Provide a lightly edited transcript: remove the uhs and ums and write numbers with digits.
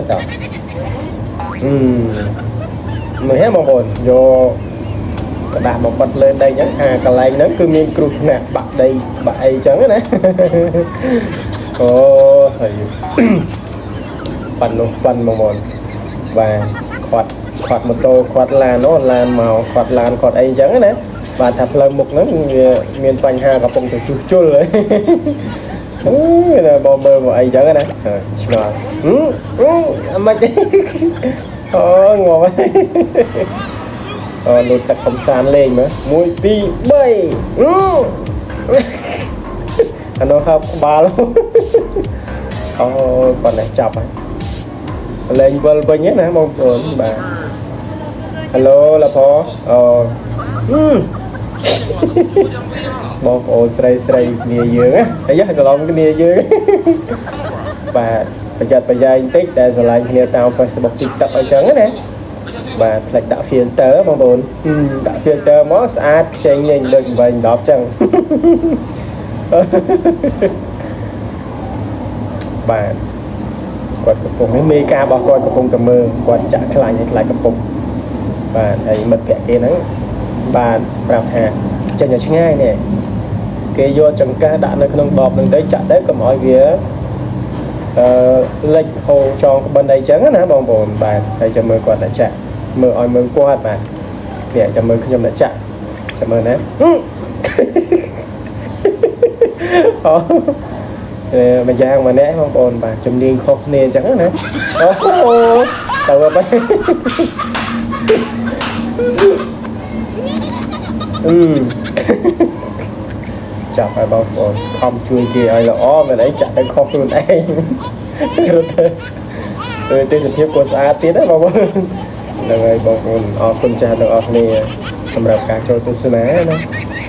តអឺមើលហ៎បងប្អូនយកក្រដាសមកបិទលើដីអញ្ចឹងថាកន្លែងហ្នឹងគឺមានគ្រោះថ្នាក់បាក់ដីបាក់អីអញ្ចឹងណាអូហើយប៉ាន់នោះប៉ាន់បងប្អូនបាទខាត់ខាត់ម៉ូតូខាត់ឡានអូឡានមកខាត់ឡានខាត់អីអញ្ចឹងណាបាទថាផ្លូវមុខហ្នឹងវាមានបញ្ហាកំពុងតែជួសជុលហើយអឺណាបងមើលមកអីចឹងណាឆ្ងល់អឺអឺអាម៉េចអូងាប់ហើយអូលូតទឹកកំសាន្តលេងមើល1 2 3អឺអានោះហើបក្បាលអូប៉ុណ្ណេះចាប់ហើយលេងវិលវិញណាបងប្អូនបាទ Hello ឡាផអូអឺបងប្អូនស្រីស្រីគ្នាយើងណាអាយ៉ាច្រឡំគ្នាយើងបាទប្រយ័ត្នប្រយែងតិចតែស្រឡាញ់គ្នាតាម Facebook TikTok អញ្ចឹងណាបាទផ្លេចដាក់ filter បងប្អូនដាក់ filter មកស្អាតខ្ចីញញដូច8 10ចឹងបាទគាត់កំពុងនេះមេការរបស់គាត់កំពុងតែមើលគាត់ចាក់ខ្លាញ់ឲ្យខ្លាចកំពុងបាទហើយមិត្តភក្តិគេហ្នឹងបាទប្រាប់ថាចេញឲ្យឆ្ងាយនេះគេយកចង្កឹះដាក់នៅក្នុងដបហ្នឹងទៅចាក់ទៅកុំឲ្យវាអឺលិចហូរចងក្បិនអីចឹងណាបងប្អូនបាទហើយចាំមើលគាត់ដាក់ចាក់មើលឲ្យមើលគាត់បាទនេះចាំមើលខ្ញុំដាក់ចាក់ចាំមើលណាអូមួយយ៉ាងម្នាក់បងប្អូនបាទជំនាញខុសគ្នាអញ្ចឹងណាអូទៅបែអឺចាប់ឲ្យបងប្អូនខំជួយគេឲ្យល្អមិនអីចាក់ទៅខុសខ្លួនឯងរត់ទៅទេសភាពក៏ស្អាតទៀតណាបងប្អូនហ្នឹងហើយបងប្អូនអរគុណចាស់ទាំងអស់គ្នាសម្រាប់ការចូលទស្សនាណា។